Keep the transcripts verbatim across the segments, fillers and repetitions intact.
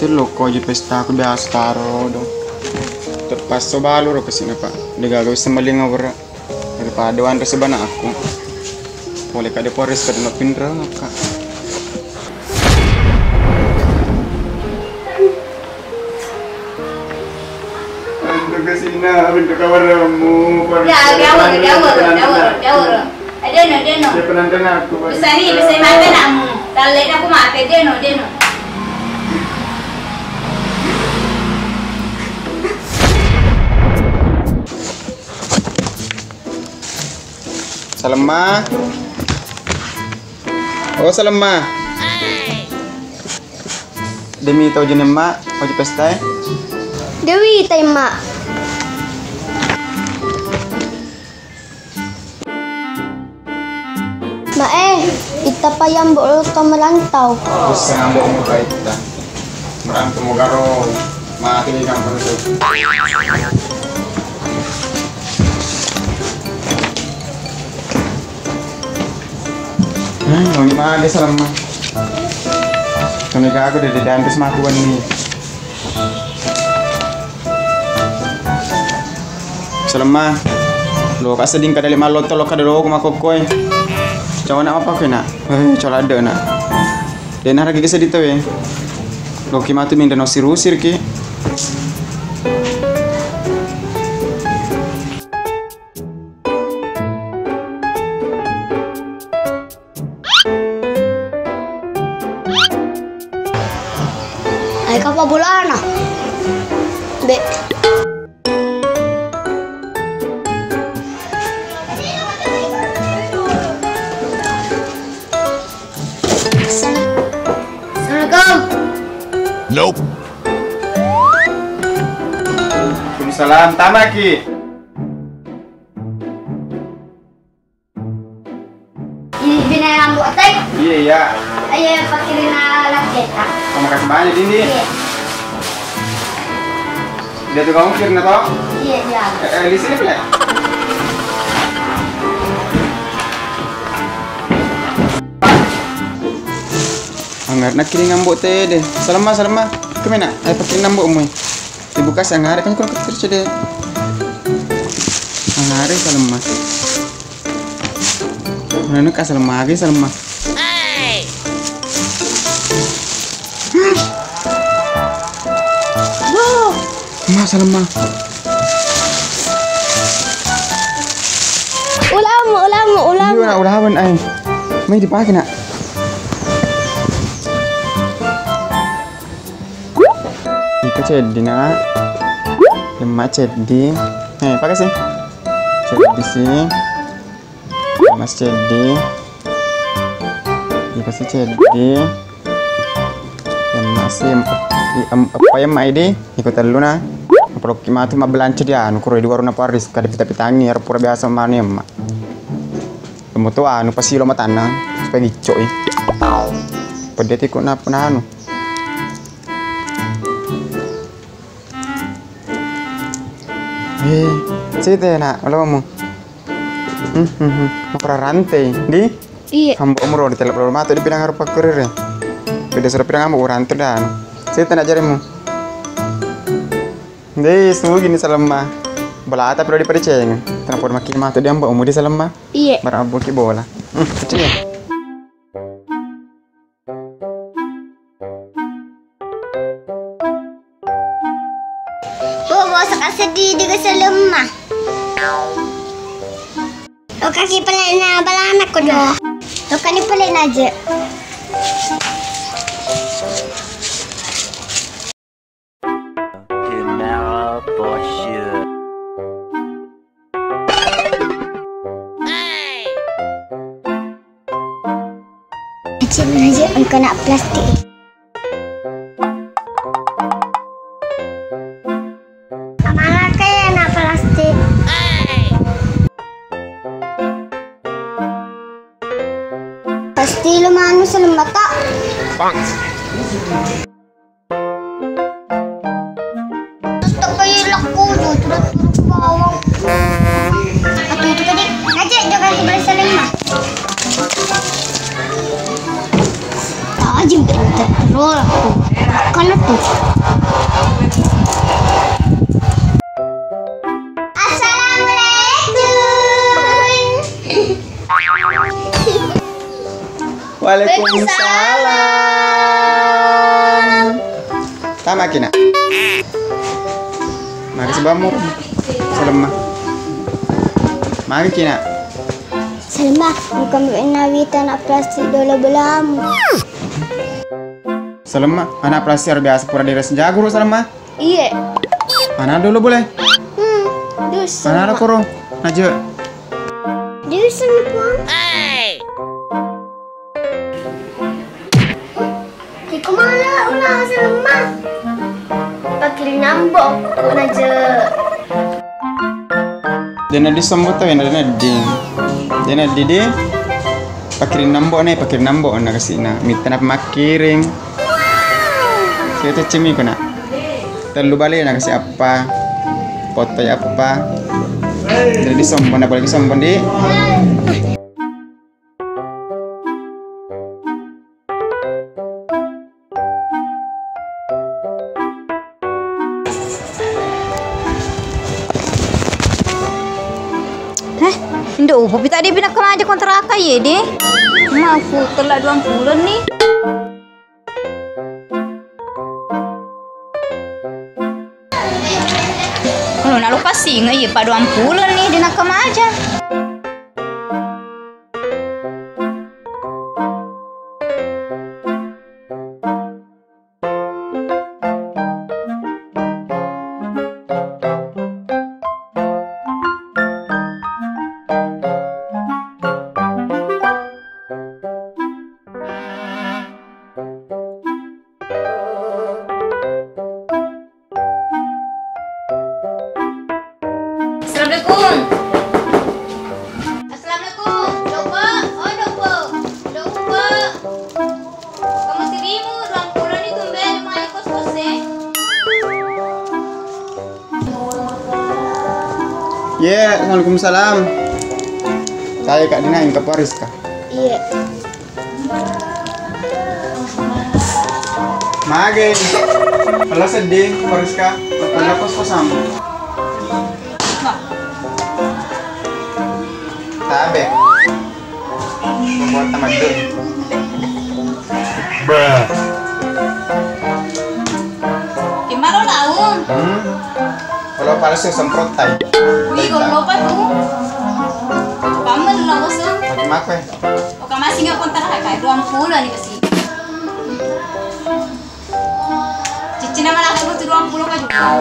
Tello ko je pesta aku biasa taro do. Terpaksa balu ro kesini, Pak. Degaga bisa melling over. Daripada wanre sebanakku. Pole kade Polres kade no pinreng, Kak. Untuk kesini, untuk kawarmu, Polres. Ya, jauh, jauh, jauh, jauh. Deno, deno. Bisa ni, bisa mate namu. Talle na ku mate, deno, deno. Salemma. Oh, Salemma. Demi tau jeneng, Mak, oji pesta e. Dewi tai, Mak. Mak e, itta payang bo lo to merantau. Bisa ngambil mau baik dah. Merantau mau garo. Mati di kampung itu. Hmm, mau gimana dia Salemma? Kami gagal dari dantis mati wani. Salemma, lo ka seding kada lima loto lo kada lo kuma kokoi. Cawa nak apa kena? Eh, cawa ada nak. Dena ragi kesedih tawe. Lo ki matu minda no sirusir ki. Ai kapa bolana? Be. Assalamualaikum. Nope. Waalaikumsalam. Tamaki. Ini bina yang buat teh? Iya, iya. Ayo, pakai rina latte, Kak. Terima kasih banyak, Dindi. Iya. Dia tuh kamu kira toh? Iya, iya. Eh, eh, di sini, Ple. Anggar nak kiri ngambok teh deh. Salemma, Salemma. Kemana? Ayo pakai ngambok mu. Dibuka sih anggar kan kalau kecil deh. Anggar Salemma. Mana ka Salemma agi Salemma. Hey! Wow. Ma Salemma. Ulamu, ulamu, ulamu. Iya, nak ulawan ai. Mai dipakai nak. Iko ceddi nak. Lemma ceddi. Eh, pakai sih. Ceddi sih. Mas ceddi. Iya pasti ceddi. Yang masih em-, em-, apa yang mai di? Ikut telu nah. Apalagi matu mabbelanca dia anu kuro di warung Paris kada pita-pitangi ero pura biasa manu emma. Temu tu anu pasti lo matanna supaya gicok i. Pede tiku nap-, nanu. Eh, sita nak, lo mu. Hmm, hmm, hmm. Mau kurang rantai, di? Iya. Hamba umur di telep lolo matu di pinang harus pakurire. Beda suruh pinang hamba urang tu dan. Sita nak jarimu. Deh, sugi ni Salemma. Bola tapi lo dipercaya. Kenapa makin matu di hamba umur di Salemma? Iya. Barang abu ki bola. Hmm, kecil ya. Bobo, saka sedih di Salemma. Lo kaki pelekna balana kodo. Lo kaki pelekna aja. Tomorrow for sure. Acil aja engkau nak plastik. Amala kayak nak plastik. Pasti lu manusia lembata. Teppai lakku, turut-turut bawang. Aku itu tadi, aja jangan kembali Salemma. Tajam, terus aku. Assalamualaikum. Waalaikumsalam. Tama ki, Nak. Mari sebamur. Salemma. Mari ki, Nak. Salemma, engka mi nawita anak plastik dolo bolamu. Salemma, anak plastik biasa pura diraseng jago ro, Salemma. Iye. Ana dolo boleh? Hmm, dus. Ana ada koro. Naje. Dus, Puang. Iko mala ula Salemma. Pakiring nambo, ko naje. Dena di sombo tau, dena di. Dena di di. Pakiring nambo ne, pakiring nambo na kasina. Mita na makkiring. Kita cimi kena. Tellu bale na kasi apa? Potoi apa? Jadi sombong, na boleh sombong di. Heh, indo upo pita de pinakka maja kontraka ye de. Maku tella duang puleng ni. Lo nalo kasing iya pa duang puleng ni de nakka maja. Assalamualaikum. Assalamualaikum. Dokko, oh, dokko. Dokko. Kamu tirimu, duang puleng ni tumben mai kos-kos e. Ye, waalaikumsalam. Saya Kak Dina, engka Pariska. Iya. Mage. Pella seddi, Pariska. Pella kos-kosan. Tabe. Pembuat tamadun. Bruh. Gimana daun? Hmm. Kalau palsu semprot tai. Wih, gollopa tu. Pamen lo kosong. Pakai makwe. Oka masing nggak kontra kakak, duang puluh nih pasti. Ciccina malah aku butuh duang puluh ka juga.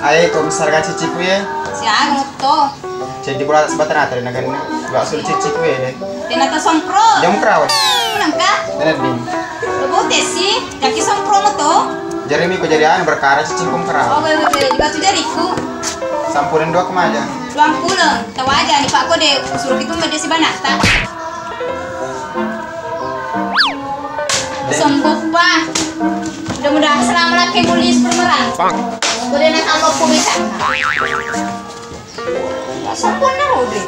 Ae, kok besar kan cicciku ya? Si anu to. Jadi bola sebatang atau dengan dua sulu cicciku ya deh. Tena to sompro. Jam kerawan. Nangka? Tena ding. Lo bote sih, kaki sompro mo to. Jari mi ko jari anu berkara cicciku kerawan. Oh, bebe, bebe, juga tu jariku. Sampunan dua kemaja. Duang puluh, tawaja ni Pak Kode, suruh kita mede si banata. Sombong, Pak. Mudah-mudahan selama laki mulis pemeran. Kode na sama pun bisa. Sombong na udah.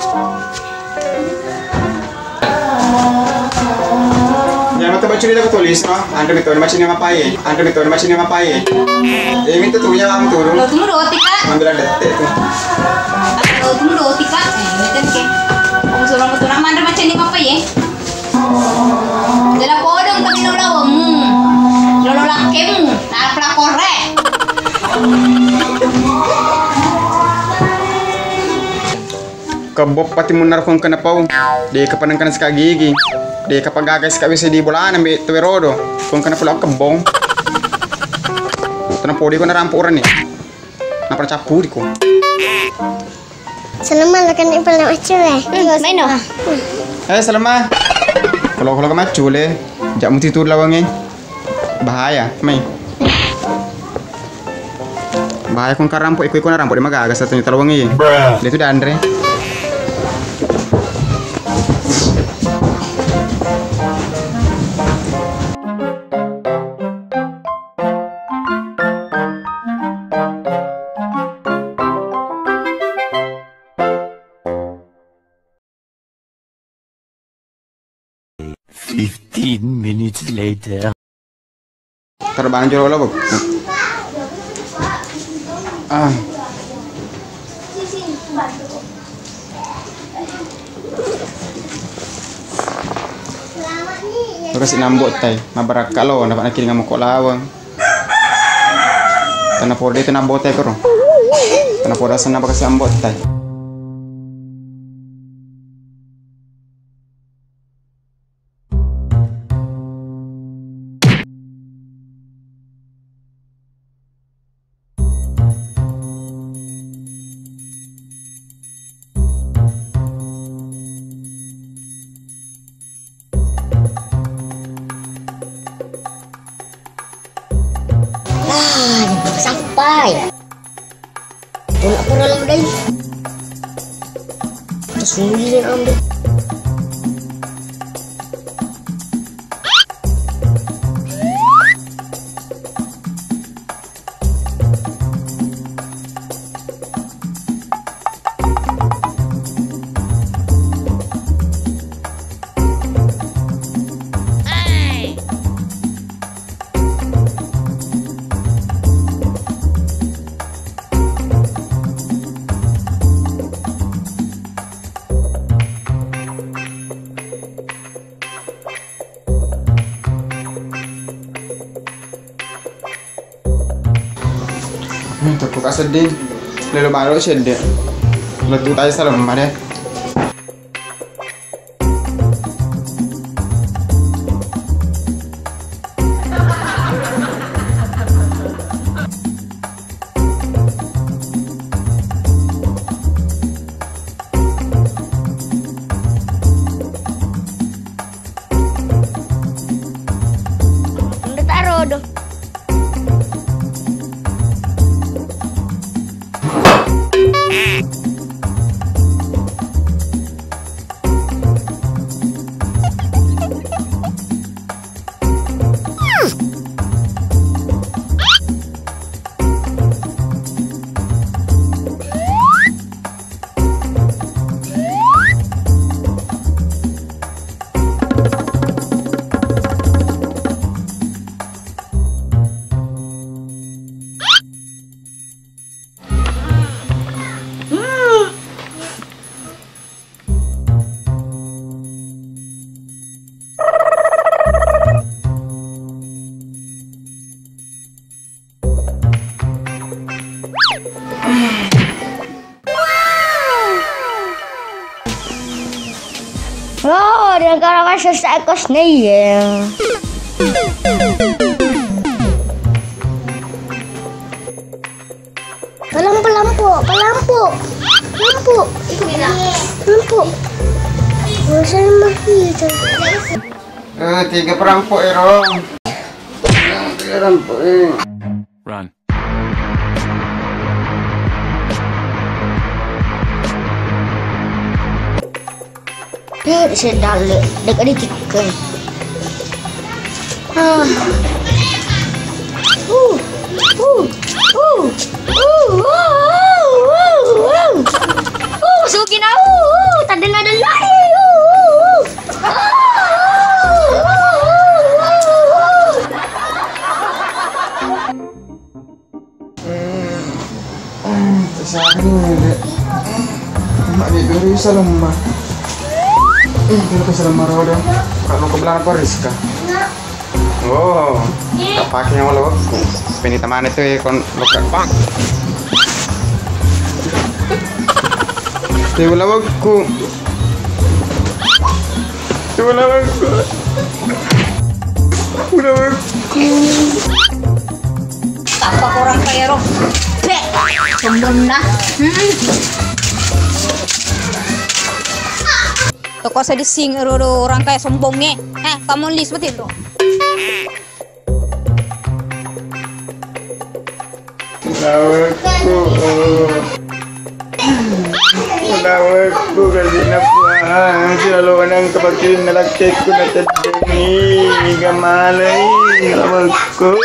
Jangan mata baca dia tulis, no? Anda betul macam ni apa ye? Anda betul macam ni apa ye? Eh, minta tu punya kamu turun. Lo tunggu roti, Kak. Ambil ada teh tu. Lo tunggu roti, Kak. Eh, ini kan ke. Kamu suruh, kamu suruh, Anda macam ni apa ye? Jala podong kami lo lawemu. Lolo lakemu. Nalap lakore. Kebbo pati munnaro ko engka napau, de' kapanengkana sika gigi, de' kapagaga sika wese di bolana mbe' tuwe rodo, ko engka napau kebbo. Tena podi ko narampu urani. Nappa nacappuri ko. Selama lo kan ipal na maccule. Hmm, maino. Eh, Selama. Kalau, kalau ke maccule, jak muti tu lawange. Bahaya, mai. Bahaya ko engka rampo, iko-iko na rampo de' magaga, satu juta lowang iye. Bruh. De' tu danre. Fifteen minutes later. Terbang jolo lo, Bok. Ah. Terus inambo tai, mabarakka lo, dapat nakiring moko lawang. Tana pode tana bote koro. Tana poda sana bakasi ambo tai. Ah, sampai. Tolak pura lo dai. Terus sendiri ambil. Hmm, tokko ka seddi. Lelo baro seddi. Lettu tai salemma de. Udah taruh, doh. Oh, dengan karakan sesak kos nih ya. Pelampu, lampu, pelampu. Lampu. Lampu. Bosan mah gitu. Eh, tiga perampok ya, Rom. Tiga perampok, eh. Run. Eh, sedale, dek ditikke. Ah. Uh, uh, uh, uh, uh, uh, uh. Uh, sugi na, uh, uh, tadena della, uh, uh, uh. Sakni, Dek. Mak, Dek, dulu salemma. Eh, dulu ke salemma roda. Kalau ke belakang apa, Rizka? Oh, tak pakai yang lewatku. Peni teman itu ya, kon lokal. Bang. Dia lewatku. Dia lewatku. Dia lewatku. Apa orang kaya ro? Pe, sombongna. Hmm. Toko sedising ro, ro orang kaya sombongnge. Eh, kamu lis betul ro. Lawekku. Lawekku, kasih napuang. Selalu menang kepakin nalakekku na teddengi. Gamalai. Lawekku.